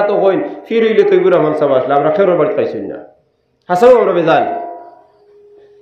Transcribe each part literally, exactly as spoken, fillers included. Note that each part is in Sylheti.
তো কইন, ফির অইলে তৈবুর রহমান সাব আসলা, আমরা খেরোর বাড়িত খাইছইন না। হাছাউ আমরা বেজাল।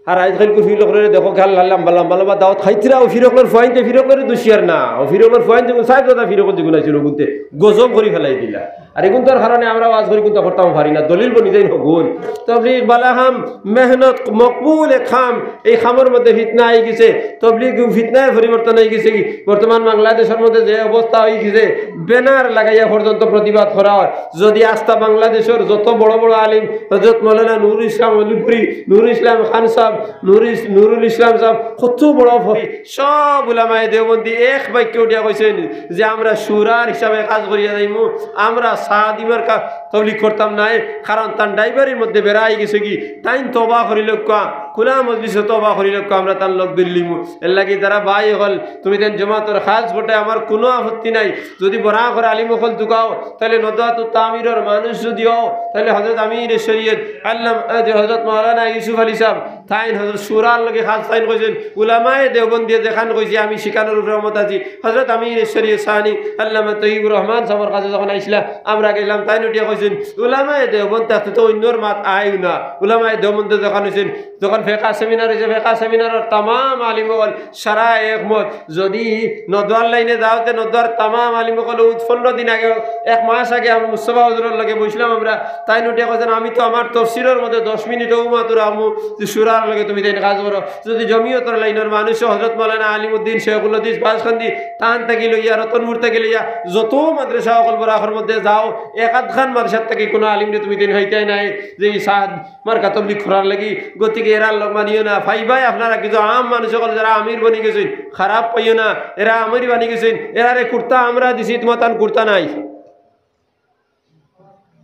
আর আইজ কাইল কু ফির অকলরে দেখো, খেয়াল লাম্বা লাম্বা লাম্বা দাওয়াত খাইতরা, অউ ফির অকলর ফুয়াইন্তে ফির অকলরে দুষিয়ার না, অউ ফির অকলর ফুয়াইন্তে সাইড কথা ফির অকল যেগুন আইছইন অগুনতে গজব করি ফেলাই দিলা। আর এগুনতর কারণে আমরা ওয়াজ করি কুন্তা করতাম পারি না, দলিল বনি যাইন হগুন। তবলিগ বালা কাম, মেহনত মকবুল এক কাম, এই কামর মধ্যে ফিতনা আই গেছে, তবলিগ ফিতনায় পরিবর্তন অই গেছে কি? বর্তমান বাংলাদেশর মধ্যে যে অবস্থা অই গেছে, ব্যানার লাগাইয়া পর্যন্ত প্রতিবাদ করা অয়। যদি আস্তা বাংলাদেশর যত বড় বড় আলিম, হযরত মাওলানা নুরুল ইসলাম অলিপুরি, নুরুল ইসলাম খান সাব, নুরুল ইস-, নুরুল ইসলাম সাব, কত বড় ফ-, সব উলামায়ে দেওবন্দি এক বাক্যে উঠিয়া কইছইন যে আমরা শুরার হিসাবে কাজ করিয়া যাইমু, আমরা সাদি মার্কা তবলিগ করতাম নায়, কারণ তান ড্রাইভারির মধ্যে বেড়া আই গেছে কি, তাইন তওবা করিলউক্কা, খুলা মজলিসো তওবা করিলউক্কা, আমরা তান লগ ধরিলিমু। এরলাগি যারা ভাই অকল, তুমি তাইন জমাতর কাজ করতে আমার কুনু আপত্তি নাই। যদি বড়া করি আলিম অকল তুকাও, তাইলে নদওয়াতুত তামিরর মানুষ যদি অও, তাইলে হযরত আমিরে শরীয়ত আল্লামা, এ, যে হযরত মাওলানা ইউসুফ আলী সাব, তাইন হযরত শুরার লগে কাজ তাইন কইছইন, উলামায়ে দেওবন্দিয়ে যেখান কইছে আমি শিখানোর উপরে মত আছি। হযরত আমিরে শরীয়ত সানি আল্লামা তৈয়বুর রহমান সাবর কাছে যখন আইছলা, আমরা গেলাম, তাইন উঠিয়া কইছইন, উলামায়ে দেওবন্দ থাকতে তো অইন্যর মাত আইও না। উলামায়ে দেওবন্দে যখন অইছইন, যখন ফেকা সেমিনার অইছে, ফেকা সেমিনারর তামাম আলিম অকল সারা একমত। যদি নদওয়ার লাইনে যাও, তে নদওয়ার তামাম আলিম অকল উত পনরো দিন আগে, এক মাস আগে আমরা মুস্তফা হুজুরর লগে বইছলাম আমরা, তাইন উঠিয়া কইছইন, আমি তো আমার তফসিরর মধ্যে দশ মিনিট অউ মাত্র আমু, যে শুরার লগে তুমি তাইন কাজ করো। যদি জমিয়তর লাইনর মানুষ হযরত মাওলানা আলিমউদ্দিন, শেখুল হাদিস, বাসকান্দি, তান থাকি লইয়া, রতনপুর থাকি লইয়া, যত মাদ্রাসা অকল বরাকর মধ্যে যাও, এক আধখান মাদ্রাসার থাকি কুনু আলিমরে তুমি তাইন পাইতায় নায় যে ই সাদ মার্কা তবলিগ করার লাগি। গতিকে এরার লগ মানিও না। পাইবায় আপনারা কিছু আম মানুষ অকল যারা আমির বনি গেছইন, খারাপ পাইও না, এরা আমির বনি গেছইন, এরারে কুর্তা আমরা দিছি, তুমার তান কুর্তা নাই।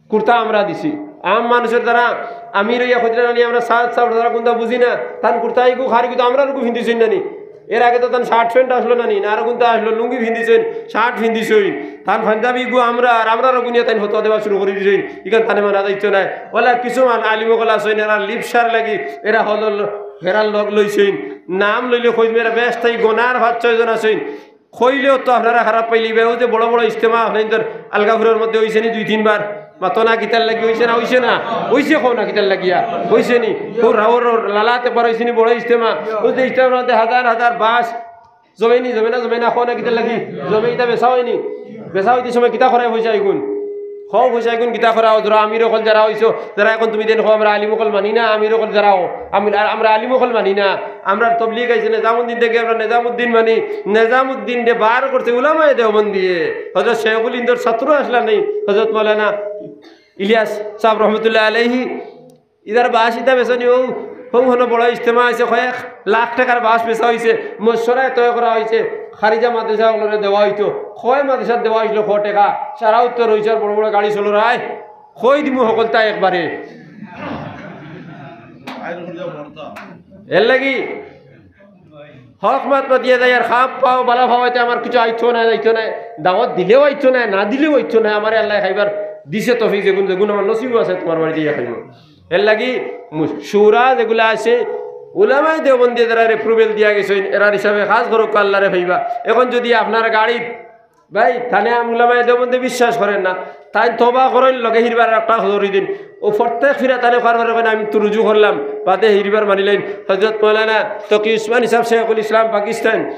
কুর্তা আমরা দিছি। আম মানুষর দ্বারা আমির অইয়া কইতরা নানি আমরা সাদ সাব, তারা কুন্তা বুঝি না, তান কুর্তা ইগু খারিগু তো আমরার অগু ফিন্দিছইন নানি। এর আগে তো তান শার্ট প্যান্ট আছলো নানি, না আর কুন্তা আছলো, লুঙ্গি ফিন্দিছইন, শার্ট ফিন্দিছইন, তান পাঞ্জাবি ইগু আমরা, আর আমরার অগু নিয়া তাইন ফতোয়া দেওয়া শুরু করি দিছইন। ইখান তানে মানা যাইতো নায়। অলা কিছু মান আলিম অকল আছইন, এরা লিপসার লাগি, এরা হল, এরার লগ লইছইন। নাম লইলে কইমু এরা বেশ তাই গনার পাঁচ ছয় জন আছইন। কইলেও তো আপনারা খারাপ পাইলিবা, অউ যে বড় বড় ইজতেমা আপনাইনতর আলগাপুরর মধ্যে অইছে নি দুই তিনবার, মাতো না কিতার লাগি, অইছে না, অইছে না, অইছে, কও না কিতার লাগিয়া, অইছে নি? অউ রাওর লালাত একবার অইছে নি বড় ইজতেমা, অউ যে ইজতেমার মধ্যে হাজার হাজার বাঁশ জমে নি, জমে না, জমে না, কও না কিতার লাগি, জমে, ইতা বেচা অয় নি, বেচা অইতে সময় কিতা করায় পয়সা ইগুন? কও পয়সা ইগুন কিতা করা, অউ ধরো আমির অকল যারা অইছো, যারা এখন তুমি তাইন কও আমরা আলিম অকল মানি না, আমির অকল যারা অও, আমি, আর আমরা আলিম অকল মানি না, আমরা তবলিগ আইছে নিজামুদ্দিন থাকি, আমরা নিজামুদ্দিন মানি। নিজামুদ্দিনরে বার করছে উলামায়ে দেওবন্দিয়ে। হযরত শেখুল হিন্দর ছাত্র আছলা নি, হযরত মাওলানা ইলিয়াস সাব রহমতুল্লাহ আলাইহি। ইতার বাঁশ ইতা বেচা নি, অউ, অউ হনো বড় ইজতেমা অইছে, কয়েক লাখ টেকার বাঁশ বেচা অইছে, মশওয়ারায় তয় করা অইছে, খারিজা মাদ্রাসা অকলরে দেওয়া অইতো। কয় মাদ্রাসাত দেওয়া অইছিল ক টেকা, সারা উত্তর অইছে আর বড় বড় গাড়ি চলরায়। কই দিমু হকলতা একবারে। এরলাগি হক মাত মাতিয়া যাইয়ার, খাপ পাও, বালা পাও, এতে আমার কিছু আইতো নায়, যাইতো নায়। দাওয়াত দিলেও আইতো নায়, না দিলেও আইতো নায়। আমারে আল্লায় খাইবার দিছে তৌফিক, যেগুন, যেগুন আমার নসিবো আছে তুমার বাড়িত আইয়া খাইমু। এরলাগি মু-, শুরা যেগুলা আছে, উলামায়ে দেওবন্দিয়ে যারারে approval দিয়া গেছইন, এরার হিসাবে কাজ করউক্কা, আল্লারে পাইবা। এখন যদি আপনার গাড়িত ভাই, তানে আম উলামায়ে দেওবন্দে বিশ্বাস করের না। তাইন তওবা করইন, লগে হিরবার একটা হজরি দিন। অউ প্রত্যেক ফিরা তানে কওয়ার পরে কইন, "আমি তো রুজু করলাম, বাদে হিরবার মানিলাইন।" হজরত মৌলানা তকি উসমানী সাব শেখুল ইসলাম পাকিস্তান,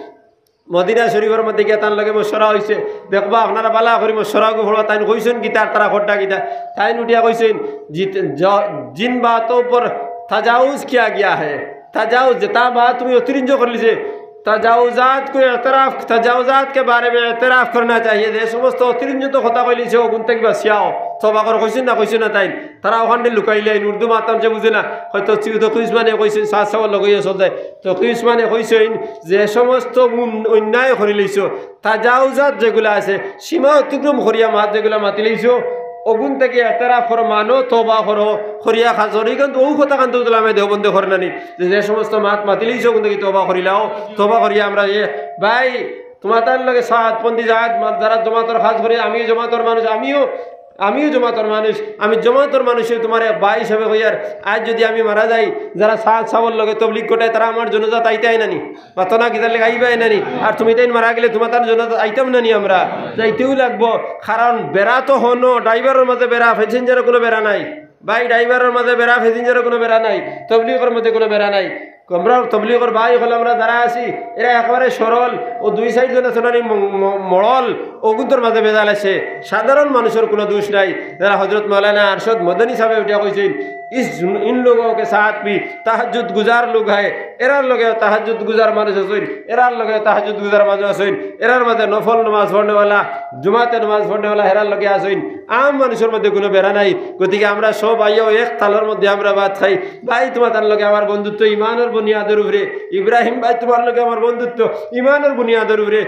মদিনা শরীফর মধ্যে গিয়া তান লগে মশওয়ারা অইছে। দেখবা, আপনারা বালা করি মশওয়ারা গু পড়বা, তাইন কইছইন কিতা, তারা করতা কিতা। তাইন উঠিয়া কইছইন, "জিত-, জ-, জিন বাতোঁ পর তাজাউজ কিয়া গিয়া হ্যায়।" তাজাউজ, যেতা মাত তুমি অতিরঞ্জিত করিলিছে, তাজাউজাত কো এতরাফ, তাজাউজাত কে বারে মে এতরাফ করনা চাহিয়ে। যে সমস্ত অতিরঞ্জিত কথা কইলিছে, অগুন থাকি বাচিয়াও। তওবা করো কইছইন না, কইছইন না তাইন? তারা অখানদি লুকাইলাইন, উর্দু মাততাম যে বুঝে না। হয়তো তকি উসমানে কইছইন, সাদ সাবর লগে চল যায়। তকি উসমানে কইছইন, যে সমস্ত উন-, অন্যায় করিলিছো, তাজাউজাত যেগুলা আছে, সীমা অতিক্রম করিয়া মাত যেগুলা মাতিলিছো, অগুন থাকি এতরাফ করো, মানো, তওবা করো, করিয়া কাজ করো। ইখান তো অউ কথাখান তো উলামায়ে দেওবন্দে করে না নি, যে, যে সমস্ত মাত মাতিলিছো, অগুন থাকি তওবা করিলাও, তওবা করিয়া আমরা এ, ভাই, তুমার তার লগে সাদ পন্থী জাত, মা-, যারা জমাতর কাজ করি, আমিও জমাতর মানুষ, আমিও আমিও জমাতর মানুষ, আমি জমাতর মানুষে তুমারে ভাই হিসাবে কইয়ার। আইজ যুদি আমি মারা যাই, যারা সাদ সাবর লগে তবলিগ করতায়, তারা আমার জানাজাত আইতায় না নি? মাতো না কিতার লাগি, আইবায় না নি? আর তুমিতাইন মারা গেলে তুমাতান জানাজাত আইতাম না নি আমরা? যাইতেউ লাগবো, কারণ বেড়া তো হনো, ড্রাইভারর মাঝে বেড়া, প্যাসেঞ্জারর কুনু বেড়া নাই। ভাই, ড্রাইভারর মাঝে বেড়া, প্যাসেঞ্জারর কুনু বেড়া নাই, তবলিগর মাঝে কুনু বেড়া নাই। আমরার তবলিগর ভাই অকল আমরা যারা আছি, এরা একেবারে সরল, অউ দুই চাইর জন আছে না নি ম-, ম-, মরল, অগুন্তর মাঝে ভেজাল আছে। সাধারণ মানুষর কুনু দোষ নাই। যারা হযরত মাওলানা আরশাদ মদনী সাবে উঠিয়া কইছইন, "ইস, ইন লোগোঁ কে সাথ ভি তাহাজ্জুদ গুজার লোগ হ্যায়", এরার লগে তাহাজ্জুদ গুজার মানুষ আছইন, এরার লগে তাহাজ্জুদ গুজার মানুষ আছইন, এরার মাঝে নফল নামাজ পড়নেওয়ালা, জুমাতে নামাজ পড়নেওয়ালা, এরার লগে আছইন। আম মানুষর মাঝে কুনু বেড়া নাই। গতিকে আমরা সব আইয়াও এক থালর মাঝে আমরা ভাত খাই। ভাই, তুমাতার লগে আমার বন্ধুত্ব ইমানর বুনিয়াদর উপরে। ইব্রাহিম ভাই, তুমার লগে আমার বন্ধুত্ব ইমানর বুনিয়াদর উপরে।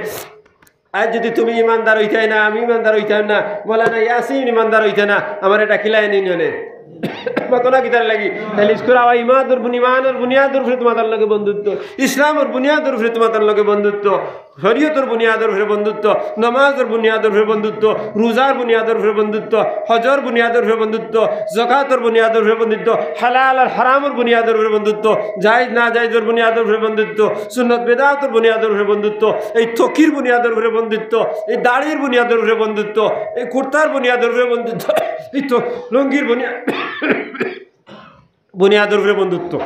আইজ যুদি তুমি ইমানদার অইতায় না, আমি ইমানদার অইতাম না, মৌলানা ইয়াসিন ইমানদার অইতা না, আমারে ডাকিলায় নি ইউনিয়নে। মাতো না কিতার লাগি? তাইলে ইস্কুর আওয়া ইমানর বুনি-, ইমানর বুনিয়াদর উপরে তুমাতার লগে বন্ধুত্ব, ইসলামর বুনিয়াদর উপরে তুমাতার লগে বন্ধুত্ব, শরীয়তর বুনিয়াদর উপরে বন্ধুত্ব, নামাজর বুনিয়াদর উপরে বন্ধুত্ব, রোজার বুনিয়াদর উপরে বন্ধুত্ব, হজর বুনিয়াদর উপরে বন্ধুত্ব, যাকাতর বুনিয়াদর উপরে বন্ধুত্ব, হালাল আর হারামর বুনিয়াদর উপরে বন্ধুত্ব, জায়েজ না জায়েজর বুনিয়াদর উপরে বন্ধুত্ব, সুন্নত বেদাতর বুনিয়াদর উপরে বন্ধুত্ব, এই তকির বুনিয়াদর উপরে বন্ধুত্ব, এই দাড়ির বুনিয়াদর উপরে বন্ধুত্ব, এই কুর্তার বুনিয়াদর উপরে বন্ধুত্ব, এই তো লুঙ্গির বুনিয়া-, বুনিয়াদর উপরে বন্ধুত্ব।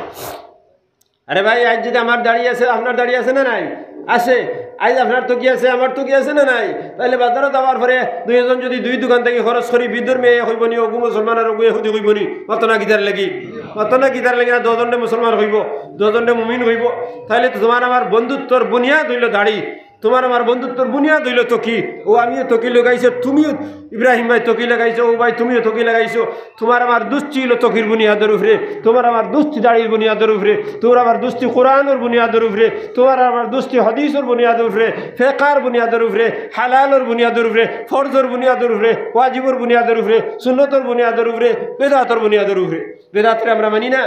আরে ভাই, আইজ যুদি আমার দাড়ি আছে, আপনার দাড়ি আছে না নাই? আছে। আইজ আপনার তকি আছে, আমার তকি আছে না নাই? তাইলে বাজারো যাওয়ার পরে দুইজন যুদি দুই দোকান থাকি খরচ করি, বিধর্মী এক অইবো নি, অগু মুসলমান আর অগু ইহুদি অইবো নি? মাতো না কিতার লাগি? মাতো না কিতার লাগি? না দশ জনে মুসলমান অইবো, দশ জনে মুমিন অইবো। তাইলে তো তুমার আমার বন্ধুত্বর বুনিয়াদ অইলো দাড়ি, তুমার আমার বন্ধুত্বর বুনিয়াদ অইলো তকি। অউ আমিও তকি লাগাইছি, তুমিও ইব্রাহিম ভাই তকি লাগাইছো, অউ ভাই তুমিও তকি লাগাইছো। তুমার আমার দুস্তি অইলো তকির বুনিয়াদর উপরে, তুমার আমার দুস্তি দাড়ির বুনিয়াদর উপরে, তুমার আমার দুস্তি কোরআনর বুনিয়াদর উপরে, তুমার আমার দুস্তি হাদিসর বুনিয়াদর উপরে, ফেকার বুনিয়াদর উপরে, হালালর বুনিয়াদর উপরে, ফরজর বুনিয়াদর উপরে, ওয়াজিবর বুনিয়াদর উপরে, সুন্নতর বুনিয়াদর উপরে, বেদাতর বুনিয়াদর উপরে। বেদাতরে আমরা মানি না।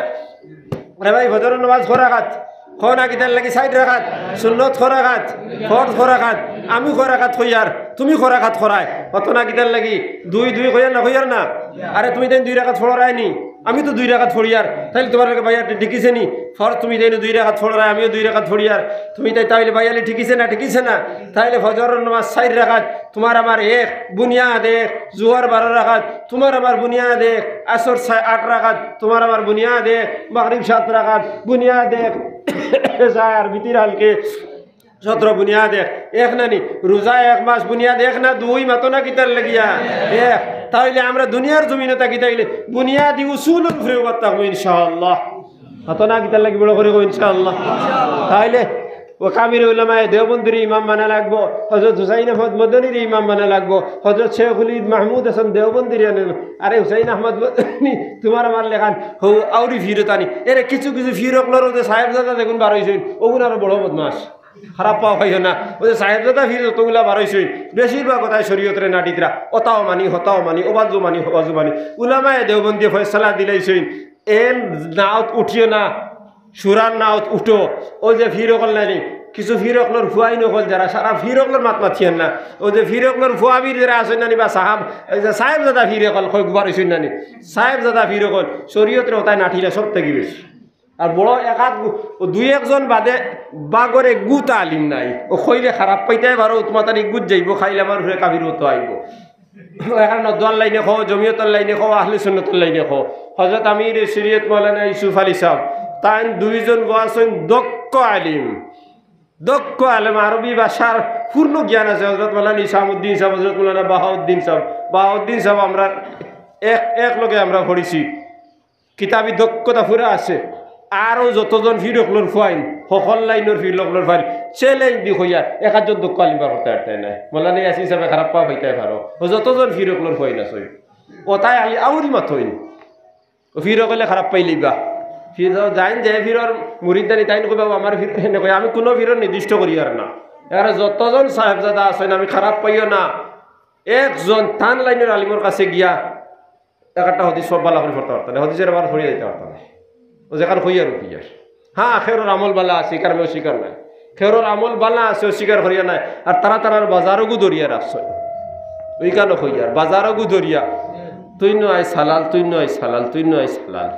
আরে ভাই, ফজরর নামাজ কয় রাকাত? কও না কিতার লাগি? চাইর রাকাত। সুন্নত কয় রাকাত? ফরজ কয় রাকাত? আমি কয় রাকাত কইয়ার, তুমি কয় রাকাত করায়? মাতো না কিতার লাগি? দুই দুই কইয়ার না, কইয়ার না? আরে তুমিতাইন দুই রাকাত পড়রায় নি, আমি তো দুই রাকাত পড়িয়ার, তাইলে তুমার লগে ভাইয়ালি ঠিকিছে নি? ফরজ তুমিতাইন দুই রাকাত পড়রায়, আমিও দুই রাকাত পড়িয়ার, তুমিতাইন তাইলে ভাইয়ালি ঠিকিছে না, ঠিকিছে না? তাইলে ফজরর নামাজ চাইর রাকাত, তুমার আমার এক, বুনিয়াদ এক, জুহর বারো রাকাত, তুমার আমার বুনিয়াদ এক, আসর সা-, আট রাকাত, তুমার আমার বুনিয়াদ এক, মাগরিব সাত রাকাত, বুনিয়াদ এক, এশা আর বিতির হালকে সতরো, বুনিয়াদ এক, এক না নি? রোজা এক মাস, বুনিয়াদ এক না দুই? মাতো না কিতার লাগিয়া? এক। তাইলে আমরা দুনিয়ার জমিনো থাকি তাইলে বুনিয়াদি উসুলর উপরে উবা থাকমু ইনশাআল্লাহ। মাতো না কিতার লাগি বড় করি কও ইনশাআল্লাহ। তাইলে আকাবিরে উলামায়ে দেওবন্দরে ইমাম মানা লাগবো, হজরত হুসাইন আহমদ মদনীরে ইমাম মানা লাগবো, হজরত শেখুল ঈদ মাহমুদ হাসান দেওবন্দীরে আনে। আরে হুসাইন আহমদ মদনী, তুমার আমার লাখান হউ আউরি ফিরতানি। এরে কিছু কিছু ফির অকলর অউ যে সাহেবজাদা যেগুন বার অইছইন, অগুন আরো বড় বদমাশ। খারাপ পাও পাইও না। অউ যে সাহেবজাদা ফির যতগুলা বার অইছইন, বেশিরভাগ অতায় শরীয়তরে নাটিতরা। অতাও মানি, হতাও মানি, অবাজও মানি, হবাজও মানি। উলামায়ে দেওবন্দিয়ে ফয়সালা দিলাইছইন, এ নাওত উঠিও না, শুরার নাওত উঠো। অউ যে ফির অকল নানি, কিছু ফির অকলর ফুয়াইন অকল যারা, সারা ফির অকলর মাত মাতিয়েন না। অউ যে ফির অকলর ফুয়া ফির যারা আছইন নানি বা সাহাব, অউ যে সাহেবজাদা ফির অকল, কয় গুবার অইছইন নানি, সাহেবজাদা ফির অকল, শরীয়তরে অতায় নাটিলা সব থাকি বেশি। আর বড় এক আধ গু-, অউ দুই একজন বাদে বাগর এগুতা আলিম নাই। অউ কইলে খারাপ পাইতায় পারো, তুমার তার এগুত যাইবো, খাইল আমার উপরে কাফির মতো আইবো। অউ এখান নদওয়ার লাইনে কও, জমিয়তর লাইনে কও, আহলে সুন্নতর লাইনে কও। হজরত আমিরে শরিয়ত মাওলানা ইউসুফ আলী সাব, তাইন দুইজন বওয়া আছইন দক্ষ আলিম, দক্ষ আলেম, আরবি ভাষার পূর্ণ জ্ঞান আছে। হজরত মাওলানা ইসামউদ্দিন সাব, হজরত মাওলানা বাহাউদ্দিন সাব, বাহাউদ্দিন সাব আমরা এক, এক লগে আমরা পড়ছি। কিতাবি দক্ষতা পুরা আছে। আরো যতজন ফির অকলর ফুয়াইন, হকল লাইনর ফির অকলর ফুয়াইন, challenge দি কইয়ার, এক আধজন দক্ষ আলিম বার করতায় পারতায় নায়। মাওলানা ইয়াসিন সাবে খারাপ পাও পাইতায় পারো। অউ যতজন ফির অকলর ফুয়াইন আছইন, অতায় আলি আউরি মাতইন। অউ ফির অকলে খারাপ পাইলিবা। ফির যাইন যে ফিরর মুরিদ দানি তাইন কইবা, "অউ আমার ফির", হেনে কয়, আমি কুনু ফিরর নির্দিষ্ট করিয়ার না। এখানে যতজন সাহেবজাদা আছইন, আমি খারাপ পাইও না। একজন তান লাইনর আলিমর কাছে গিয়া এক একটা হদিস সব ভালা করি পড়তা পারতা নায়, হদিসর বার পড়িয়া যাইতা পারতা নায়। অউ যেখান কইয়ার অউ কইয়ার। হ্যাঁ, কেউরর আমল ভালা আছে, ই কারণে অস্বীকার নায়। কেউরর আমল ভালা আছে, অস্বীকার করিয়া নায়। আর তারা তারার বাজারগু ধরিয়া রাখছইন। অউ ই কারণে কইয়ার, বাজারগু ধরিয়া। তুই নয় সালাল, তুই নয় সালাল, তুই নয় সালাল।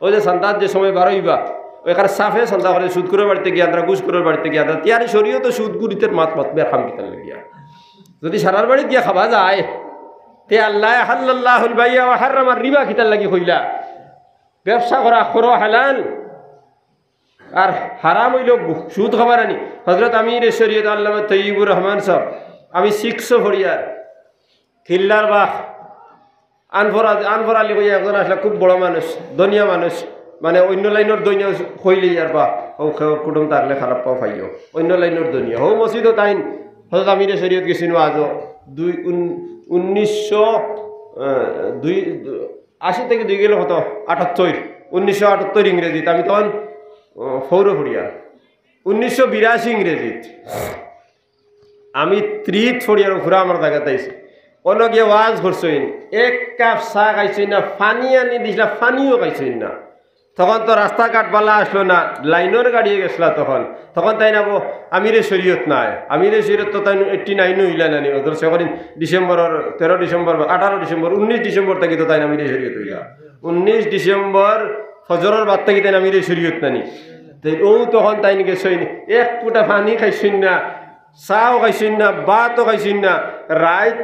ওই যে চান্দাত যে সময় বারইবা, ওই কার সাফে চান্দা করে সুদখুরর বাড়িত গিয়া, তারা ঘুষখুরর বাড়িত গিয়া, তারা তিয়ারি শরীয়তো সুদখুরিতের মাত মাত বের কাম কিতার লাগিয়া। যদি সারার বাড়িত গিয়া খাওয়া যায়, তে আল্লাহ হাল্লাল্লাহুল বাইয়া ওয়া হাররামার রিবা কিতার লাগি কইলা? ব্যবসা করা করো হালাল, আর হারাম অইল সুদ খাবার আনি। হজরত আমিরে শরীয়ত আল্লামা তৈয়বুর রহমান সাহেব, আমি সিক্সো ফড়িয়ার, কিল্লার বাখ, আনফর আ-, আনফর আলী কইয়া একজন আসলা, খুব বড় মানুষ, ধনিয়া মানুষ, মানে অন্য লাইনর ধনিয়া কইলে ইয়ার বা, ও খে-, কুটুম থাকলে খারাপ পাও পাইও, অন্য লাইনর ধনিয়া। হো মসজিদো তাইন, হজরত আমিরে শরীয়ত গেছিনু আজও, দুই, উন-, উনিশশো, আহ, দুই, আশি থাকি দুই গেলে কত? আটাত্তর, উনিশশো আটাত্তর ইংরেজিত, আমি তখন, আহ, ফৌর ফড়িয়া, উনিশশো বিরাশি ইংরেজিত। আমি ত্রিত ফড়িয়ার উপরে আমার জাগাত আইছি। অনো গিয়া ওয়াজ করছইন, এক কাপ চা খাইছইন না, পানি আনি দিছলা, পানিও খাইছইন না। তখন তো রাস্তাঘাট বালা আসলো না, লাইনর গাড়িয়ে গেছলা তখন। তখন তাইন আবো আমিরে শরীয়ত নায়, আমিরে শরীয়ত তো তাইন এইট্টি নাইন অইলা নানি, ওদের সে কদিন ডিসেম্বরর, তেরো ডিসেম্বর বা আঠারো ডিসেম্বর, উনিশ ডিসেম্বর থাকি তো তাইন আমিরে শরীয়ত অইলা। উনিশ ডিসেম্বর ফজরর বাদ থাকি তাইন আমিরে শরীয়ত নানি। তে ও তখন তাইন গেছইন, এক ফুটা পানি খাইছইন না, চাও খাইছইন না, ভাতও খাইছইন না। রাইত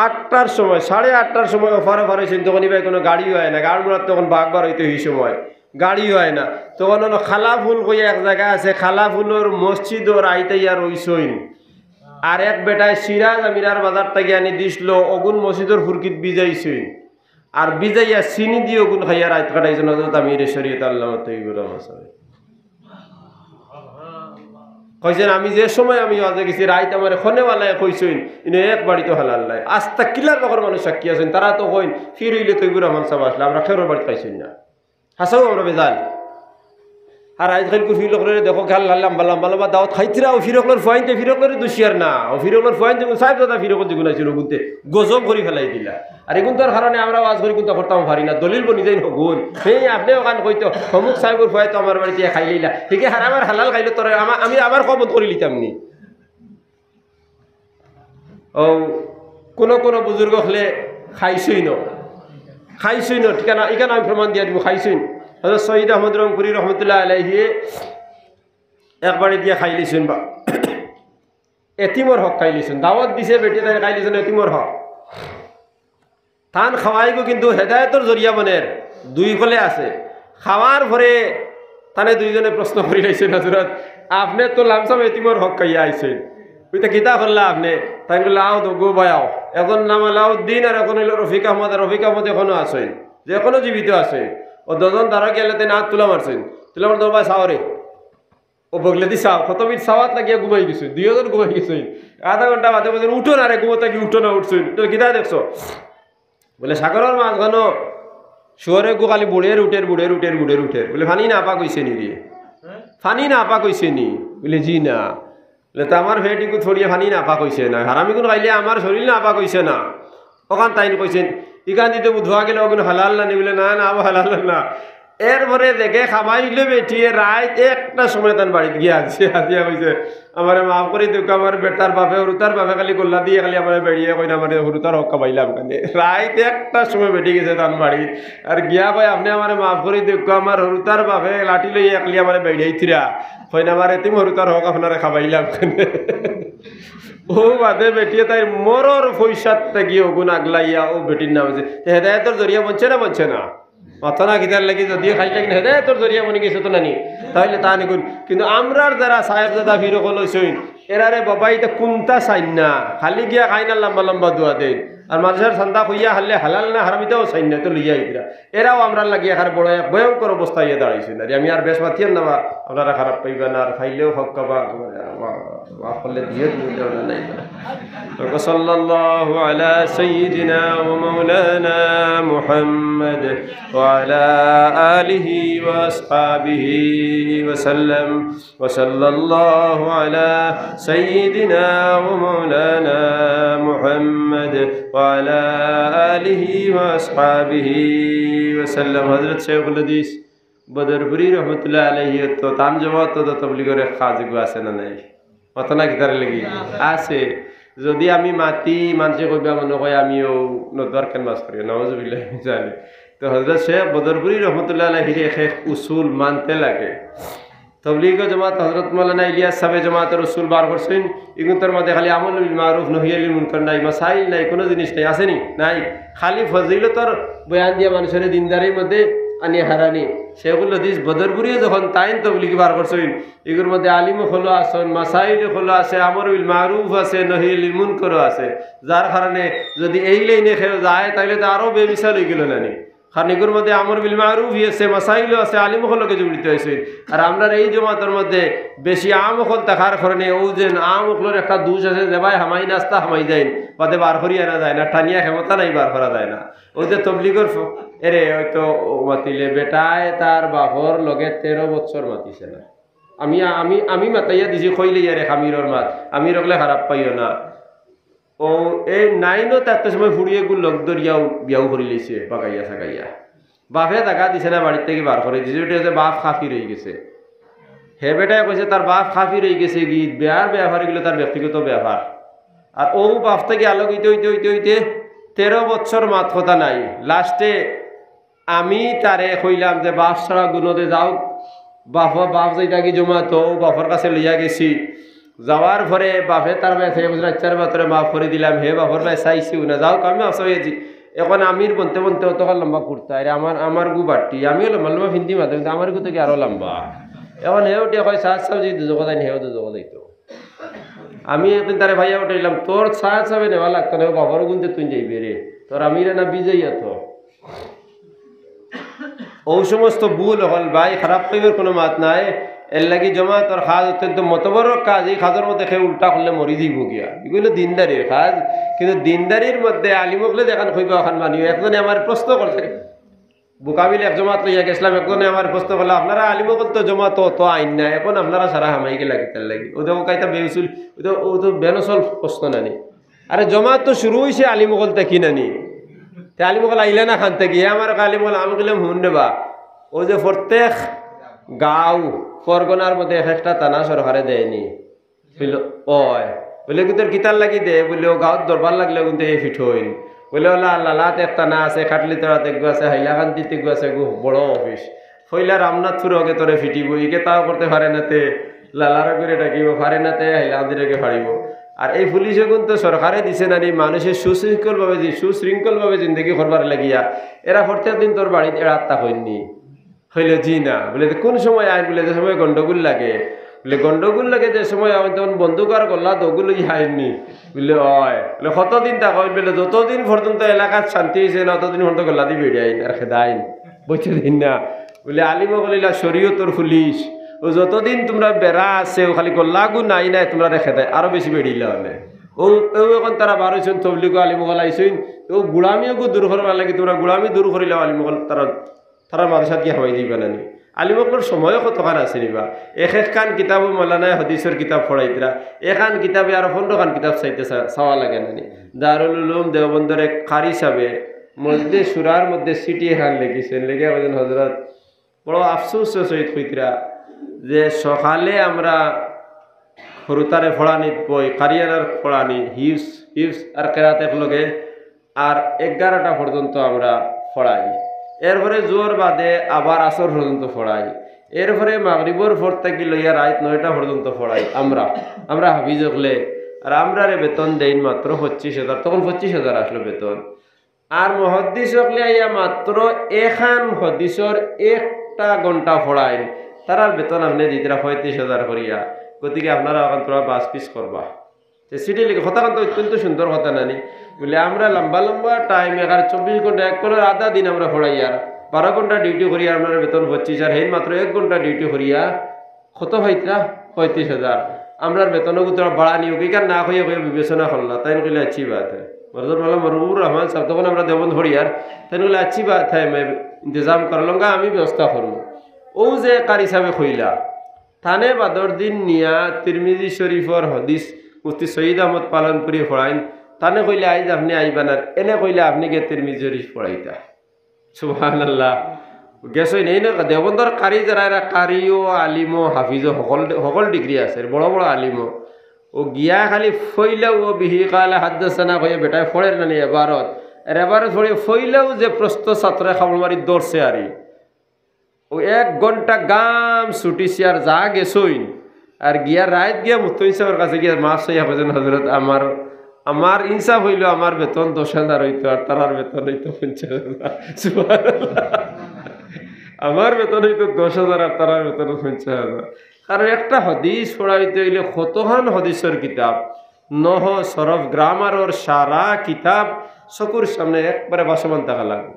আটটার সময়, সাড়ে আটটার সময় ওফার ওফার অইছইন, তখন ইবায় কোনো গাড়িও আয় না, গাড় মুড়াত তখন বাঘ বার অইতে অউ সময়, গাড়িও আয় না। তখন অনো খালাফুল কইয়া এক জাগা আছে, খালাফুলর মসজিদো রাইত আইয়া রইছইন। আর এক বেটায় সিরাজ আমিরার বাজার থাকি আনি দিছলো, অগুন মসজিদর ফুরকিত ভিজাইছইন। আর ভিজাইয়া চিনি দি অগুন খাইয়া রাইত কাটাইছইন হজরত আমিরে শরীয়ত আল্লামা তৈয়বুর রহমান সাহেব। কইছইন, আমি যে সময় আমি ওয়াজে গেছি, রাইত আমারে খনেওয়ালায় কইছইন, ইনো এক বাড়িত হালাল নাই। আস্তা কিল্লার বাখর মানুষ সাক্ষী আছইন, তারা তো কইন, ফির অইলে তৈয়বুর রহমান সাহেব আসলা, আমরা কেউর বাড়িত খাইছইন না। হাছাউ আমরা বেজাল। আর আইজকাইল কুফি লোকরে দেখো, গাল লাল লম্বা লম্বা লম্বা দাওয়াত খাইতরা, ও ফির অকলর ফুয়াইন্তে ফির অকলরে দুষিয়ার না, ও ফির অকলর ফুয়াইন্তে সাহেব দাদা ফির অকল যেগুন আইছইন অগুনতে গজব করি ফালাই দিলা। আর এগুনতার কারণে আমরা ওয়াজ করি কুন্তা করতাম পারি না, দলিল বনি যাইন হগুন। হেই, আপনে অখান কইতো, অমুক সাহেবর ফুয়ায় তো আমার বাড়িত খাইলাইলা, হিকে হারাম আর হালাল খাইলো, তোরে আমা-, আমি আবার কবত করি লিতাম নি। ও, কোনো কোনো বুজুর্গ অকলে খাইছইন, খাইছইন, ঠিকানা, ইখান আমি প্রমাণ দিয়া দিমু, খাইছইন। হজরত সৈয়দ আহমদ রংপুরী রহমতুল্লাহ আলাইহি এক বাড়িত গিয়া খাইলিছইন বা এতিমর হক খাইলিছইন, দাওয়াত দিছে বেটিয়ে, তাইন খাইলিছইন এতিমর হক। তান খাওয়াইগু কিন্তু হেদায়েতর জরিয়া বনের, দুই ফলে আছে। খাওয়ার পরে তানে দুইজনে প্রশ্ন করিলাইছইন, হজরত, আপনে তো লামসাম এতিমর হক খাইয়া আইছইন, অইতা কিতা করলা আপনে? তাইন কইলা, আও দগু ভাই আও, একজন নাম আলাউদ্দিন আর একজন অইলো রফিক আহমদ, আর রফিক আহমদ এখনো আছইন, যে এখনো জীবিত আছইন। ও দুইজন দাঁড়া গেলে তাইন আত তুলা মারছইন, তুলা মারতে, ও ভাই চাও রে, ও বগলেদি চাও, কত মিনিট চাওয়াত লাগিয়া ঘুমাই গেছইন, দুইজন ঘুমাই গেছইন। আধা ঘন্টা বাদে বলছেন, উঠো না রে, ঘুমো থাকি উঠো না, উঠছইন। তো কিতা দেখছো? বলে, সাগরর মাঝখানো শুয়োর এগু খালি বুড়ের উঠের, বুড়ের উঠের, বুড়ের উঠের। বলে, পানি নাপাক অইছে নি রে? পানি নাপাক অইছে নি? বলে, জি না। বলে, তে আমার পেট ইগুত পড়িয়া পানি নাপাক অইছে না, হারামিগুন খাইলে আমার শরীর নাপাক অইছে না? অখান তাইন কইছইন, ইখান দিতে বুধুয়া গেলে অগুন হালাল না নি? বলে, না, না, ও হালাল না। এরপরে দেখে খাবাইলে বেটিয়ে রাইত একটার সময় তান বাড়িত গিয়া আছে, আসিয়া কইছে, আমারে মাফ করি দেউক্কা, আমার বেটার বাপে, হুরুতার বাপে খালি গল্লা দিয়া খালি আমারে বেড়িয়ে কইন, আমারে হুরুতার হক খাবাইলাম কেনে। রাইত একটার সময় বেটি গেছে তান বাড়িত, আর গিয়া কয়, আপনে আমারে মাফ করি দেউক্কা, আমার হুরুতার বাপে লাঠি লইয়া খালি আমারে বেড়িয়াইতরা, কইন, আমার এতিম হুরুতার হক আপনারে খাবাইলাম কেনে। ও বাদে বেটিয়ে তাইর মরর পয়সাত থাকি অগুন আগলাইয়া ও বেটির নাম আছে। তে হেদায়েতর জরিয়া বনছে না, বনছে না? মাতো না কিতার লাগি, যদিও খাইলে কিনা হেদায়েতর জরিয়া বনি গেছে তো নানি, তাইলে তা নিগুন। কিন্তু আমরার যারা সাহেবজাদা ফির অকল অইছইন, এরারে বাবা ইতা কুন্তা চাইন না, খালি গিয়া খাইন আর লম্বা লম্বা দোয়া দেইন। আর মাদ্রাসার চান্দা কইয়া হারলে হালাল না হারাম ইতাও চাইন না, তো লইয়া আইতরা। এরাও আমরার লাগি এখানে বড় এক ভয়ঙ্কর অবস্থা ইয়া দাঁড়াইছইন। আর আমি আর বেশ মাতিয়ার না বা, আপনারা খারাপ পাইবা না, আর পাইলেও হক খাবা, মাফ করলে দিয়ে দিন, ওটা নাই। وصلى الله على سيدنا ومولانا محمد وعلى آله وأصحابه وسلم. وصلى الله على سيدنا ومولانا محمد وعلى آله وأصحابه وسلم. হজরত শেখুল হাদিস বদরপুরি রহমতুল্লাহ আলাইহি তো তান জমাত তো তবলিগর এক কাজ এগু আছে না নাই? মাতো না কিতার লাগি? আছে। যদি আমি মাতি, মানষে কইবা মনে কয় আমিও নদওয়ার কেন মাছ করি, নাউজুবিল্লাহ মিন জালিক। তো হযরত শেখ বদরপুরী রহমতুল্লাহ আলাইহির এক এক উসুল মানতে লাগে। তবলিগ জমাত হযরত মাওলানা ইলিয়াস সাহেবে জমাতর উসুল বার করছইন, ইগুনতর মধ্যে খালি আমর বিল মারুফ, নহি আনিল মুনকার নাই, মাসাইল নাই, কুনু জিনিস নাই, আছে নি? নাই। খালি ফজিলতর বয়ান দিয়া মানষরে দিনদারির মধ্যে আনিয়া হারানি। শেখুল হাদিস বদরপুরীয়ে যখন তাইন তবলিগ বার করছইন, ইগুর মধ্যে আলিম অকলও আছইন, মাসাইল অকলও আছে, আমর বিল মারুফ আছে, নহি আনিল মুনকারও আছে। যার কারণে যদি এই লাইনে কেউ যায়, তাইলে তো আরো বেমিসাল অইগেলো না নি? কারণ ইগুর মধ্যে আমর বিল মারুফও আছে, মাসাইলও আছে, আলিম অকল লগে জড়িত অইছে। আর আমরার এই জমাতর মধ্যে বেশি আম অকল থাকার কারণে অউ যে আম অকলর একটা দোষ আছে, যেবায় হামাই নাস্তা হামাই যাইন, বাদে বার করি আনা যায় না, টানিয়া ক্ষমতা নাই, বার করা যায় না। অউ যে তবলিগর ফ-, এরে হয়তো ও মাতিলে বেটায় তার বাপর লগে তেরো বছর মাতিছে না। আমি, আমি, আমি মাতাইয়া দিছি, কইলে ইয়ারে আমিরর মাত, আমির অকলে খারাপ পাইও না। ও, এই নাইনও থাকতে সময় ফুড়িয়ে গু লগ ধরিয়াও বিয়াও করি লইছে, বাগাইয়া সাগাইয়া। বাপে জাগা দিছে না, বাড়ির থাকি বার করি দিছে, ওটা হচ্ছে বাপ কাফির অইগেছে। হে বেটায় কইছে তার বাপ কাফির অইগেছে, গি বিয়ার ব্যাপার অইলো তার ব্যক্তিগত ব্যাপার। আর ও বাপ থাকি আলগ অইতে, অইতে, অইতে, অইতে তেরো বছর মাত কথা নাই। লাস্টে আমি তারে কইলাম যে, "বাপ ছাড়া গুনো দে যাও।" বাপ, বাপ যাইতা কি জমাতো, বাপর কাছে লইয়া গেছি। যাওয়ার পরে বাপে তার বায় চাইয়া কইছে, "আচ্ছা রে বা, তোরে মাফ করি দিলাম।" হে বাপর বায় চাইছেও না, "যাও, আমি মাফ চাইছি।" এখন আমির বনতে বনতে অতখান লম্বা কুর্তা, আরে আমার, আমার গু বাট্টি, আমিও লম্বা লম্বা ফিন্দি মাঝে মধ্যে, আমার গু থাকি আরো লম্বা। এখন হে উঠিয়া কয়, "সাহেব সাহেব যদি দুজখো যাইন, হেও দুজখো যাইতো।" আমি একদিন তারে ভাইয়া উঠাইলাম, "তোর সাহেব সাহেবে নেওয়া লাগতো না, ও বাপর গুনতে তুই যাইবে রে, তোর আমিরে না বিজাইয়া তো।" অউ সমস্ত ভুল অকল ভাই, খারাপ পাইবার কুনু মাত নাই। এর লাগি জমাতর কাজ অত্যন্ত মতবরক কাজ। এই কাজর মধ্যে কেউ উল্টা করলে মরি যাইবো গিয়া। ইগুলো দিনদারির কাজ, কিন্তু দিনদারির মধ্যে আলিম অকলে যেখান কইবা অখান মানিও। একজনে আমারে প্রশ্ন করছে, বুকাবিল এক জমাত লইয়া গেছিলাম, একজনে আমারে প্রশ্ন করলা, "আপনারা আলিম অকল তো জমাতো অত আইন না, এখন আপনারা সারা হামাই গেলা কিতার লাগি?" ও দেখো কাইতা বেউসুল, ও তো, ও তো বেনসল প্রশ্ন নানি। আরে জমাত তো শুরু অইছে আলিম অকল থাকি নানি। তে আলিম অকল আইলা না কান থাকি? হে আমার আলিম অকল, আমি কইলাম, "হুন রে বা, অউ যে প্রত্যেক গাঁও পরগনার মধ্যে এক একটা থানা সরকারে দেয়নি।" বুলে, "অয়।" বুলে, "কিন্তু কিতার লাগি দে?" বুলে, "ও গাঁওত দরবার লাগলে কিন্তু এই ফিট অইন।" বুলে, "ওলা লালাত এক থানা আছে, খাটলিতরাত এগু আছে, হাইলাকান্দিত এগু আছে, এগু বড় অফিস।" কইলা, "রামনাথপুর অগে তোরে ফিটিবো, ইগে তাও করতে পারে না তে, লালার অগরে ডাকিবো, পারে না তে, হাইলাকান্দির অগে ফাড়িবো।" আর এই পুলিশ অগুন তো সরকারে দিছে নানি, মানুষে সুশৃঙ্খলভাবে জি-, সুশৃঙ্খলভাবে জিন্দেগি করবার লাগিয়া, এরা প্রত্যেক দিন তোর বাড়িত এড়াত থাকইন নি? কইলে, "জি না।" বুলে, "তে কুন সময় আইন?" বুলে, "যে সময় গন্ডগোল লাগে।" বুলে, "গন্ডগোল লাগে যে সময় আইন, তখন বন্দুক আর গল্লা দগু লইয়া আইন নি?" বুলে, "অয়।" বুলে, "কতদিন থাকইন?" বুলে, "যতদিন পর্যন্ত এলাকাত শান্তি অইছে না, অতদিন পর্যন্ত গল্লা দি বেড়াইন আর খেদাইন, বুঝছো দিন না?" বুলে, "আলিম অকল ইলা শরীয়তর পুলিশ, ও যতদিন তুমরা বেড়া আছে, ও খালি গল্লাগু নাই নাই, তুমরারে খেদাই, আরো বেশি বেড়িলা অনে।" ও, ও এখন তারা বার অইছইন, তবলিগ আলিম অকল আইছইন, ও গুলামি অগু দূর করবার লাগি, তুমরা গুলামি দূর করিলাও আলিম অকল, তারা, তারা মাদ্রাসাত গিয়া হামাই দিবা নানি। আলিম অকলর সময়ও কতখান আছে নি বা? এক একখান কিতাবো মৌলানায় হাদিসর কিতাব পড়াইতরা, এখান কিতাবে আরো পনেরো খান কিতাব চাইতে চা-, চাওয়া লাগে নানি। দারুল উলুম দেওবন্দর এক কারি সাবে মজলিস শুরার মধ্যে চিঠি এখান লেখিছইন, লেখিয়া কইছইন, "হযরত, বড় আফসোস সহিত কইতরা যে সকালে আমরা হুরুতারে পড়ানিত বই, কারিয়ানার পড়ানি, হিফজ, হিফজ আর কেরাত একলগে, আর এগারোটা পর্যন্ত আমরা পড়াই। এরপরে জোহর বাদে আবার আসর পর্যন্ত পড়াই। এরপরে মাগরিবর পর থাকি লইয়া রাইত নয়টা পর্যন্ত পড়াই আমরা, আমরা হাফিজ অকলে। আর আমরারে বেতন দেইন মাত্র পঁচিশ হাজার, তখন পঁচিশ হাজার আসলো বেতন। আর মুহাদ্দিস অকলে আইয়া মাত্র এখান হাদিসর একটা ঘন্টা পড়াইন, তারার বেতন আপনে দিতরা পঁয়ত্রিশ হাজার করিয়া। গতিকে আপনারা এখন তোরা বাস পিস করবা।" তে চিঠি লিখে, কথাখান তো অত্যন্ত সুন্দর কথা নানি? বুলে, "আমরা লম্বা লম্বা টাইম, এগারো চব্বিশ ঘন্টা, এক করে আধা দিন আমরা পড়াইয়ার, বারো ঘন্টা ডিউটি করিয়ার, আমরার বেতন পঁচিশ, আর হেইন মাত্র এক ঘন্টা ডিউটি করিয়া কত পাইতরা? পঁয়ত্রিশ হাজার। আমরার বেতনও গুতরা বাড়ানি অউক, ইখান না কইয়া কইয়া বিবেচনা করলা।" তাইন কইলা, "अच्छी बात है।" মরদুর মাওলানা মরহুবুর রহমান সাহেব, তখন আমরা দেওবন্দ পড়িয়ার, তাইন কইলা, "अच्छी बात है, मैं इंतजाम कर लूँगा, আমি ব্যবস্থা করমু।" অউ যে কারি সাবে কইলা, তানে বাদর দিন নিয়া তিরমিজি শরীফর হাদিস মুফতি সৈয়দ আহমদ পালনপুরি পড়াইন। তানে কইলে, "আইজ আপনে আইবা না, এনে কইলে আপনে গিয়া তিরমিজি শরীফ পড়াইতা।" সুবহানাল্লাহ। গেছইন, এই না, দেওবন্দর কারি যারা, এরা কারিও, আলিমও, হাফিজও, হকল, হকল ডিগ্রি আছে, বড় বড় আলিমও। ও গিয়া খালি ফইলাউ ও বিহি কালা হাদ্দাসানা কইয়া বেটায় পড়ের না নি এবারত। এর এবারত পড়ে ফইলাউ যে প্রস্ত ছাত্রয় খাবল মারি ধরছে আরি। ও এক ঘন্টা গাম ছুটিছে আর যা গেছইন। আর গিয়া রাইত গিয়া মুফতি সাবর কাছে গিয়া মাফ চাইয়া কইছইন, "হজরত, আমার, আমার ইনসাফ অইলো, আমার বেতন দশ হাজার অইতো আর তারার বেতন অইতো পঞ্চাশ হাজার।" সুবহানাল্লাহ। আমার বেতন অইতো দশ হাজার আর তারার বেতন পঞ্চাশ হাজার। কারণ একটা হাদিস পড়াইতে অইলে কতখান হাদিসর কিতাব, নহ সরফ গ্রামারর সারা কিতাব চকুর সামনে একবারে ভাসমান থাকা লাগবো।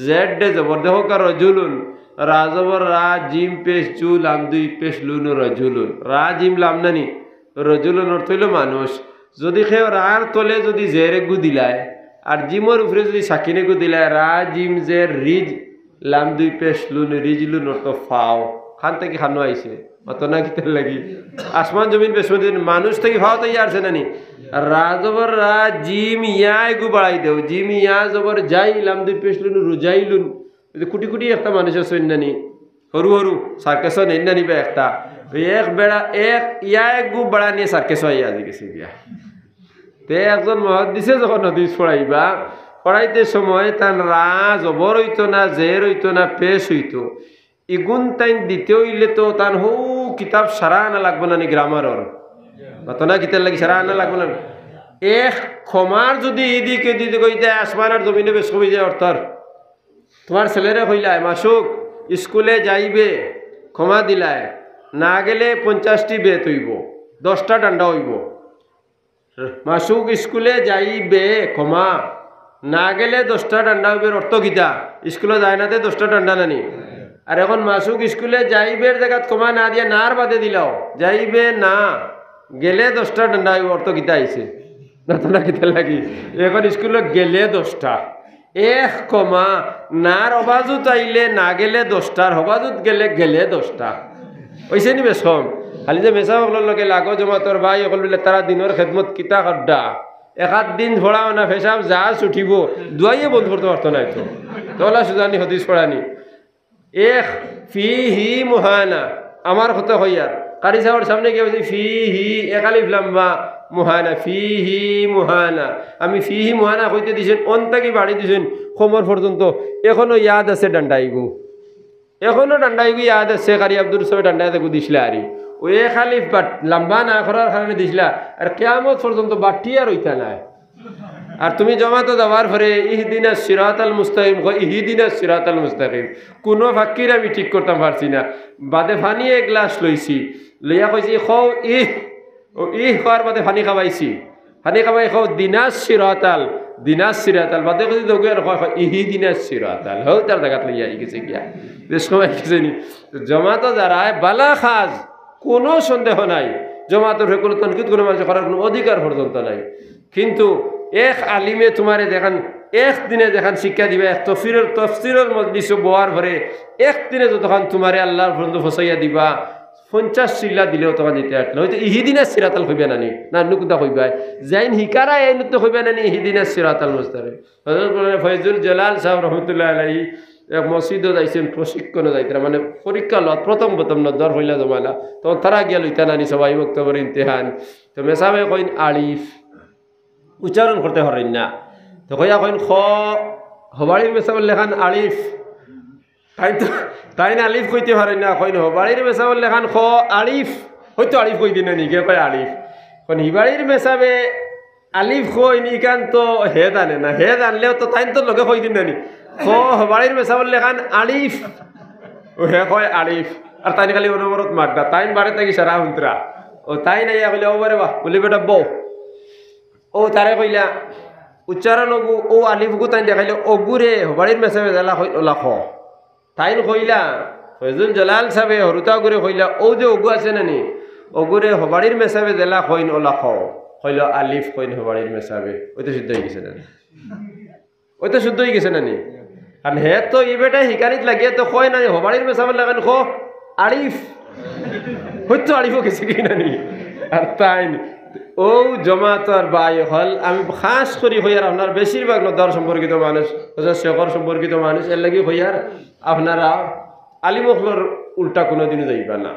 জেড দে জবর, দেখো কার রজুলুন, রা জবর রা, জিম পেশ জু, লাম দুই পেশ লুন, রজুলুন। রা জিম লাম নানি, রজুলুন অর্থ অইলো মানুষ। যদি কেউ রার তলে যদি জের এগু দিলায়, আর জিমর উপরে যদি সাকিন এগু দিলায়, রা জিম জের রিজ, লাম দুই পেশ লুন, রিজলুন অর্থ ফাও। খান থাকি খানো আইছে, অত না কিতার লাগি? আসমান জমিন বেসমতি মানুষ থাকি ফাও তাই আরছে নানি? রা জবর রা, জিম ইয়া এগু বাড়াই দেও, জিম ইয়া জবর জাই, লাম দুই পেশ লুন, রুজাইলুন। এই যে কুটি কুটি একটা মানুষ আছে নানি, হরু হরু সার্কাসও নেই নানি বা একটা। ওই এক বেড়া, এক ইয়া এগু বাড়া নিয়ে সার্কাসও আইয়া আজি গেছে গিয়া। তে একজন মুহাদ্দিসে যখন হাদিস পড়াইবা, পড়াইতে সময় তান রা জবর অইতো না, জের অইতো না, পেশ অইতো। ইগুন তাইন দিতে অইলে তো তান হউ কিতাব সারা আনা লাগবো নানি গ্রামারর। মাতো না কিতার লাগি সারা আনা লাগবো না। এক কমার যদি ইদিকে দিদি কইতে আসমান আর জমিনে বেশ কমি যায় অর্থর। তোমার ছেলেরে কইলায়, "মাসুক, স্কুলে যাইবে," কমা দিলায়, না গেলে পঞ্চাশটি বেত অইবো, দশটা ডান্ডা অইবো। মাসুক স্কুলে যাইবে, কমা, না গেলে দশটা ডান্ডা অইবের অর্থ কিতা? স্কুলে যায় না তে দশটা ডান্ডা নানি? আর এখন মাসুক স্কুলে যাইবের জাগাত কমা না দিয়া নার বাদে দিলাও, যাইবে না, গেলে দশটা ডান্ডা অইবো, অর্থ কিতা আইছে? না তো না কিতা লাগি? এখন স্কুলে গেলে দশটা, এক কমা, নার অবাজুত আইলে না গেলে দশটা, আর হবাজুত গেলে গেলে দশটা। অইছে নি বেশ কম? খালি যে মেসাব অকলর লগে লাগো জমাতর ভাই অকল বিলে তারা দিনর খেদমত কিতা করডা? এক আধ দিন পড়াও না, পেশাব যা ছুটিবো, দুয়াইয়ে বন্ধ করতে পারতো না তো। তোলা সুজানি হাদিস পড়ানি। এক ফি হি মুহানা, আমার কথা কইয়ার। কারি সাবর সামনে গিয়া বলছি, "ফি হি", এক আলিফ লাম্বা, মুহানা, "ফি হি মুহানা।" আমি "ফি হি মুহানা" কইতে দিছেন, অন থাকি বাড়ি দিছেন, কমর পর্যন্ত। এখনো ইয়াদ আছে ডান্ডা ইগু। এখনো ডান্ডা ইগু ইয়াদ আছে, কারি আব্দুল সাবে ডান্ডা ইগু দিছলা আরি। ও এক আলিফ বাট-, লাম্বা না করার কারণে দিছলা। আর কিয়ামত পর্যন্ত বাট্টি আর অইতা নায়। আর তুমি জমাতো যাওয়ার পরে ইহদিনাস সিরাতাল মুস্তাকিম, কও, "ইহদিনাস সিরাতাল মুস্তাকিম।" কুনু ফাক্কির আমি ঠিক করতাম পারছি না। বাদে পানি এক গ্লাস লইছি, লইয়া কইছি, "কও ইহ।" ও ইহ কওয়ার বাদে পানি খাবাইছি। পানি খাবাই কও, "দিনাস সিরাতাল, দিনাস সিরাতাল।" বাদে কইছি, "দগুয়ার কয়, কয়, ইহদিনাস সিরাতাল।" হউ তার জাগাত লইয়া আই গেছে গিয়া। বেশ সময় গেছে নি। জমাতো যারা বালা কাজ, কুনু সন্দেহ নাই, জমাতর হকলে তনকিদ কুনু মানষে করার কুনু অধিকার পর্যন্ত নাই। কিন্তু এক আলিমে তুমারে যেখান এক দিনে যেখান শিক্ষা দিবা, এক তফসিরর, তফসিরর মজলিসো বওয়ার পরে এক দিনে যতখান তুমারে আল্লার পর্যন্ত ফসাইয়া দিবা, পঞ্চাশ চিল্লা দিলেও তখন দিতে পারত না। অইতো ইহদিনাস সিরাতাল কইবা না নি? না, নুকুদা কইবা। যাইন হিকারা এইন তো কইবা না নি, ইহদিনাস সিরাতাল মুস্তাকিম। হযরত মাওলানা ফয়জুল জালাল সাব রহমতুল্লাহ আলাইহি এক মসজিদো যাইছইন, প্রশিক্ষণো যাইতরা, মানে পরীক্ষা লওয়াত, প্রথম প্রথম নজর পয়লা জমানা, তখন তারা গিয়া লইতা নানি সবাই বক্তব্যর ইমতিহান। তো মেসাবে কইন আলিফ, উচ্চারণ করতে পারইন না। তো কইয়া কইন খ, হবাড়ির মেসাবর লেখান আলিফ। তাইন তো, তাইন আলিফ কইতে পারইন না, কইন হবাড়ির মেসাবর লেখান খ আলিফ। অইতো আলিফ কই দিন না নি, কে কয় আলিফ। কইন হিবাড়ির মেসাবে আলিফ কইন, ইখান তো হে জানে না, হে জানলেও তো তাইন তো লগে কই দিন না নি। খ, হবাড়ির মেসাবর লেখান আলিফ। ও হে কয় আলিফ। আর তাইন খালি অনবরত মাতরা, তাইন বারে থাকি সারা হুনতরা। ও তাইন আইয়া কইলা, "ও বারে বাহ," বুলি, "বেটা বও।" ও তারে কইলা, উচ্চারণ অগু, ও আলিফগু তাইন দেখাইলে, "অগুরে হবাড়ির মেসাবে যেলা কইন অলা খ।" তাইন কইলা, ফয়জুল জালাল সাবে হরুতা অগুরে কইলা, "অউ যে অগু আছে না নি, অগুরে হবাড়ির মেসাবে যেলা কইন অলা খ।" কইলো, "আলিফ কইন হবাড়ির মেসাবে।" অইতো শুদ্ধ অই গেছে না নি? অইতো শুদ্ধ অই গেছে না নি? কারণ হে তো ই বেটায় হিকানিত লাগিয়া তো কয় না নি, হবাড়ির মেসাবর লেখান খ আলিফ। অইতো আলিফও গেছে কি না নি? আর তাইন অউ জমাতর ভাই অকল, আমি খাস করি কইয়ার আপনার বেশিরভাগ নদার সম্পর্কিত মানুষ, অথবা শেখর সম্পর্কিত মানুষ, এর লাগি কইয়ার আপনারা আলিম অকলর উল্টা কুনুদিনও যাইবা না।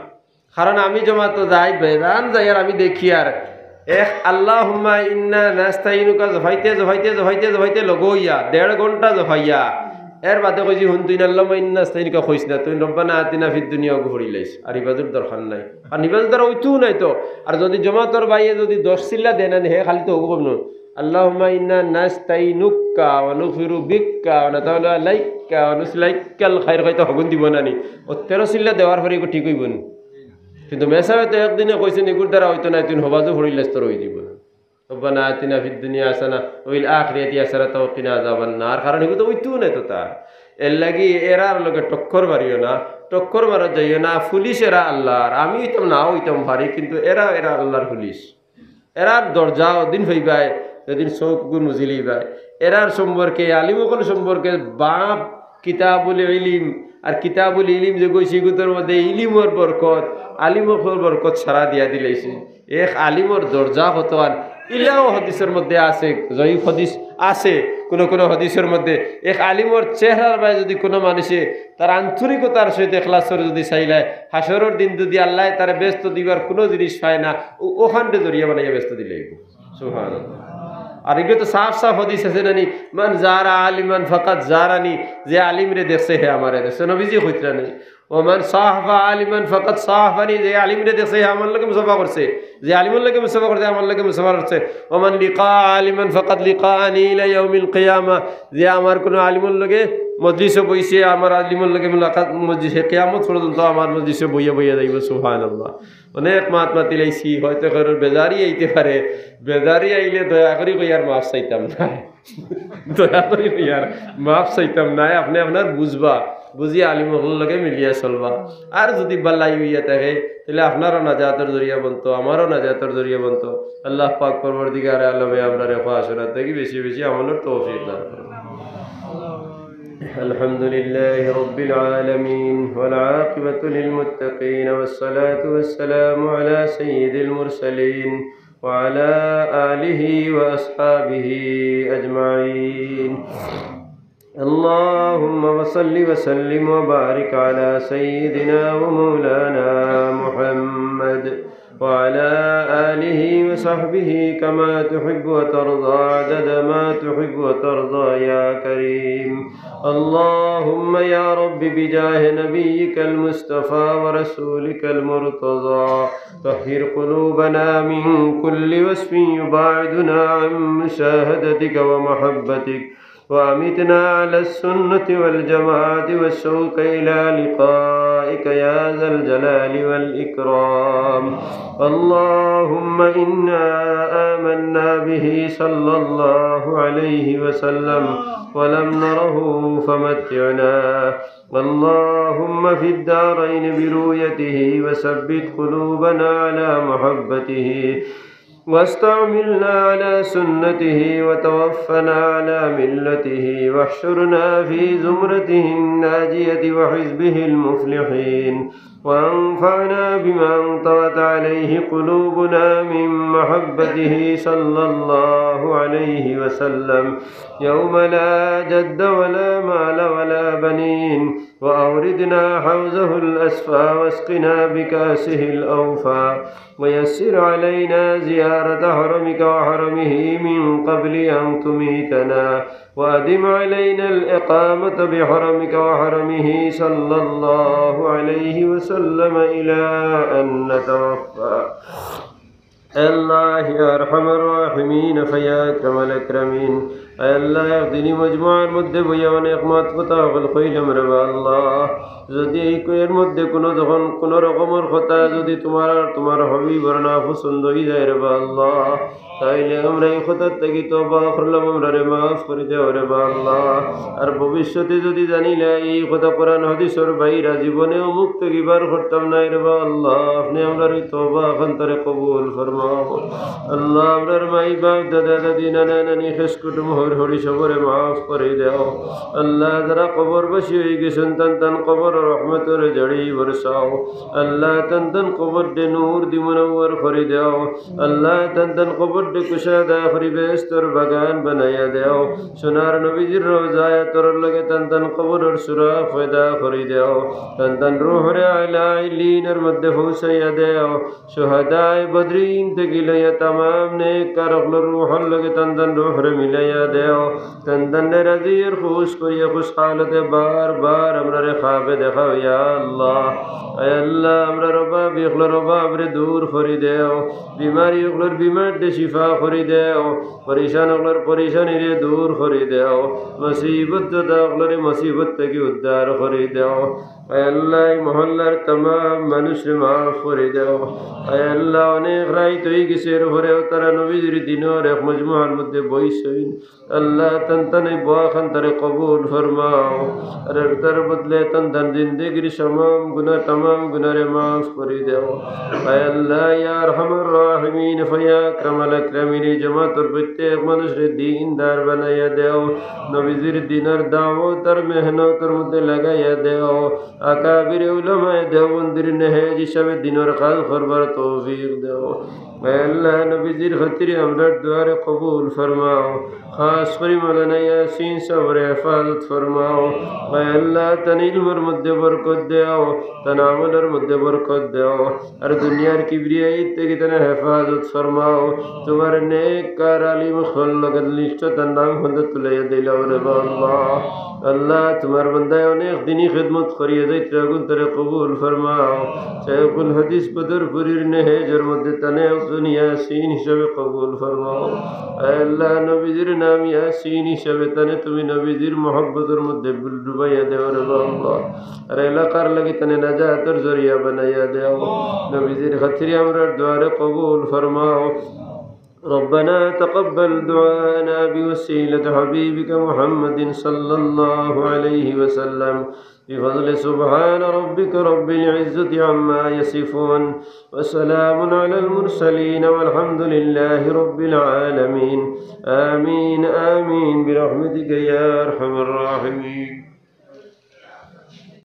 কারণ আমি জমাতো যাই, বেজান যাই, আর আমি দেখি আর এক আল্লাহুম্মা ইন্না নাস্তাইনুকা জফাইতে, জফাইতে, জফাইতে, জফাইতে লগইয়া দেড় ঘন্টা জফাইয়া, এর বাদে কইছি, "হুন, তুই আল্লাহুম্মা ইন্না নাস্তাইনুকা কইস না, তুই রব্বানা আতিনা ফিদ দুনিয়া ওগু পড়িলাইস।" আর ইবাদতর দরকার নাই, আর ইবাদতর অইতো নাই তো। আর যদি জমাতর ভাইয়ে যদি দশ চিল্লা দেন, হে খালি তো ওগু কম নয়, "আল্লাহুম্মা ইন্না নাস্তাইনুকা ওয়া নুফিরু বিকা ওয়া নাতাওয়াল্লা আলাইকা ওয়া নুসলাইকাল খাইর" কইতে হগুন দিব না নি? ও তেরো চিল্লা দেওয়ার পরে এগু ঠিক অইব নি? কিন্তু মেসাবে তো একদিনে কইছেন, "ইগুর দ্বারা অইতো নায়, তুই হবাজও পড়িলাস, তোর অই দিব না।" রব্বানা আতিনা ফিদ দুনিয়া হাসানা ওয়া ফিল আখিরাতি হাসানাতাও ওয়া কিনা আযাবান নার। কারণ এগু তো অইতো নায় তো তার। এর লাগি এরার লগে টক্কর মারিও না, টক্কর মারা যাইও না। পুলিশ এরা আল্লাহর, আমি অইতাম না অইতাম পারি, কিন্তু এরা, এরা আল্লাহর পুলিশ। এরার দরজা ওদিন পাইবায়, যেদিন চউখ মুজিলিবায়। এরার সম্পর্কে, আলিম অকল সম্পর্কে বাপ কিতাবুল ইলিম, আর কিতাবুল ইলিম যে কইছি, ইগুর মধ্যে ইলিমর বরকত, আলিম অকলর বরকত সারা দিয়া দিলাইছে। এক আলিমর দরজা কত আর ইলাও হাদিসর মধ্যে আছে, জয়ীফ হাদিস আছে, কোনো কোনো হাদিসর মধ্যে এক আলিমর চেহারার বায় যদি কোনো মানুষে তার আন্তরিকতার সহিত এখলাসর যদি চাইলায়, হাশরর দিন যদি আল্লাহ তারে বেহেস্ত দিবার কোনো জিনিস পায় না, ও-, ওখানটা জরিয়া বানাইয়া বেহেস্ত দিলে অইব। সুবহানাল্লাহ। আর এগুলো তো সাফ সাফ হাদিস আছে না নি, "মান জারা আলিমান ফাকাদ জারানি", যে আলিমরে দেখছে হে আমারে দেখছে, নবীজি কইতরা নি, "ওমান সাহাফা আলিমান ফাকাদ সাহাফানি", যে আলিমরে দেখছে হে আমার লগে মুসাফা করছে, যে আলিমর লগে মুসাফা করছে আমার লগে মুসাফা করছে, "ওমান লিকা আলিমান ফাকাদ লিকাআনি ইলা ইয়াউমিল কিয়ামা", যে আমার কোনো আলিমর লগে মজলিসে বইছে, আমার আলিমর লগে মুলাকাত, মজলিসে কিয়ামত পর্যন্ত আমার মজলিসে বইয়া বইয়া যাইব। সুবহানাল্লাহ। অনেক মাত মাতিলাইছি, হয়তো কারোর বেজারি আইতে পারে, বেজারি আইলে দয়া করি কইয়ার মাফ চাইতাম না, দয়া করি কইয়ার মাফ চাইতাম না। আপনে আপনার বুঝবা, বুঝি আলিম অকলর লগে মিলিয়া চলবা। আর যদি বালাই অইয়া থাকে, তাইলে আপনারও নাজাতর জরিয়া বনতো, আমারও নাজাতর জরিয়া বনতো। আল্লাহ পাক পরওয়ারদিগারে আলমে আমরারে খাসরাত থাকি বেশি বেশি আমলর তৌফিক দান করুন। الحمد لله رب العالمين، والعاقبة للمتقين، والصلاة والسلام على سيد المرسلين وعلى آله وأصحابه أجمعين. اللهم صل وسلم وبارك على سيدنا ومولانا محمد وعلى آله وصحبه كما تحب وترضى عدد ما تحب وترضى يا كريم. اللهم يا رب بجاه نبيك المصطفى ورسولك المرتضى طهر قلوبنا من كل وصف يباعدنا عن مشاهدتك ومحبتك، وأمتنا على السنة والجماعة والشوق إلى لقائك يا ذا الجلال والإكرام. اللهم إنا آمنا به صلى الله عليه وسلم ولم نره فمتعنا. اللهم في الدارين برؤيته وثبت قلوبنا على محبته واستعملنا على سنته وتوفنا على ملته واحشرنا في زمرته الناجية وحزبه المفلحين وانفعنا بما انطوت عليه قلوبنا من محبته صلى الله عليه وسلم يوم لا جد ولا مال ولا بنين وأوردنا حوزه الأصفى واسقنا بكأسه الأوفى ويسر علينا زيارة حرمك وحرمه من قبل أن تميتنا وأدم علينا الإقامة بحرمك وحرمه صلى الله عليه وسلم إلى أن نتوفى. আল্লাহ ইয়া আরহামার রাহিমিন, ইয়া আকরামাল আকরামিন। আয় আল্লাহ, একদিনই মজমুয়ার মধ্যে বইয়া অনেক মাত কথা হকল কইলাম রে বা আল্লাহ। যদি এই কয়ের মধ্যে কোনো যখন কোনো রকমর কথা যদি তোমার আর তোমার হাবিবর না পছন্দ অই যায় রে বা আল্লাহ, তাইলে আমরা এই কথার থাকি তওবা করলাম, আমরারে মাফ করি দেও রে বা আল্লাহ। আর ভবিষ্যতে যদি জানিলে এই কথা কোরআন হাদিসর বাইরা জীবনেও মুখ থাকি বার করতাম না রে বা আল্লাহ, আপনে আমরার এই তওবা অখানতারে কবুল ফরমাও। আল্লাহ, আমরার মাই বাপ, দাদা দাদি, নানা নানি, খেস কুটুম করি সবরে মাফ করি দেও। আল্লাহ, যারা কবরবাসী অইগেছইন, তান তান কবর রহমতর ঝড়ি বরসাও। আল্লাহ, তান তান কবররে নূর দি মুনাওয়ার করি দেও। আল্লাহ, তান তান কবররে কুশাদা করি বেহেস্তর বাগান বানাইয়া দেও। সোনার নবীজির রওজা আতরর লগে তান তান কবরর সুরা পয়দা করি দেও। তান তান রুহরে আলা ইল্লিনর মধ্যে পৌঁছাইয়া দেও। শুহাদায়ে বদরিন থাকি লইয়া তামাম নেককার অকলর রুহর লগে তান তান রুহরে মিলাইয়া দেও। তান তানরে রাজি আর খুশ করিয়া খুশ হালতে বার বার আমরারে খাবে দেখাও, ইয়া আল্লাহ। আয় আল্লাহ, আমরার অভাবী অকলর অভাবরে দূর করি দেও। বিমারি অকলর বিমাররে শিফা করি দেও। পরেশান অকলর পরেশানিরে দূর করি দেও। মুসিবত জদা অকলরে মুসিবত থাকি উদ্ধার করি দেও। আয় আল্লাহ, ই মহল্লার তামাম মানুষরে মাফ করি দেও। আয় আল্লাহ, অনেক রাইত অইগেছে, এরপরেও তারা নবীজির দিনর এক মজমার মধ্যে বইছইন। আল্লাহ, তান তান ই বওয়াখান তারে কবুল ফরমাও। আর তার বদলে তান তান জিন্দেগির তামাম গুনা, তামাম গুনারে মাফ করি দেও। আয় আল্লাহ, ইয়া আরহামার রাহিমিন, ইয়া আকরামাল আকরামিন, ই জমাতর প্রত্যেক মানুষরে দিনদার বানাইয়া দেও। নবীজির দিনর দাওয়াত আর মেহনতর মধ্যে লাগাইয়া দেও। আকাবিরে উলামায়ে দেওবন্দির নেহেজ হিসাবে দিনর কাজ করবার তৌফিক দেও। আয় আল্লাহ, নবীজির খাতিরে আমরার দোয়ারে কবুল ফরমাও। খাস করি মাওলানা ইয়াসিন সাবরে হেফাজত ফরমাও। আয় আল্লাহ, তান ইলমর মধ্যে বরকত দেও, তান আমলর মধ্যে বরকত দেও। আর দুনিয়ার কিবরিয়াই থাকি তানে হেফাজত ফরমাও। তুমার নেককার আলিম অকলর লগে লিস্টো তান নাম হন্দে তুলাইয়া দিলাও রে বা আল্লাহ। আল্লাহ, তুমার বান্দায় অনেক দিনই খেদমত করিয়া যাইতরা, আগুন তারে কবুল ফরমাও। শাইখুল হাদিস বদরপুরীর নেহেজর মধ্যে তানে একজন ইয়াসিন হিসাবে কবুল ফরমাও। আয় আল্লাহ, নবীজির নাম ইয়াসিন হিসাবে তানে তুমি নবীজির মহব্বতর মধ্যে ডুবাইয়া দেও রে বা আল্লাহ। আর এলাকার লাগি তানে নাজাতর জরিয়া বানাইয়া দেও। নবীজির খাতিরে আমরার দোয়ারে কবুল ফরমাও। ربنا تقبل دعاءنا بوسيلة حبيبك محمد صلى الله عليه وسلم، بفضل سبحان ربك رب العزة عما يصفون، وسلام على المرسلين، والحمد لله رب العالمين. آمين، آمين، برحمتك يا أرحم الراحمين.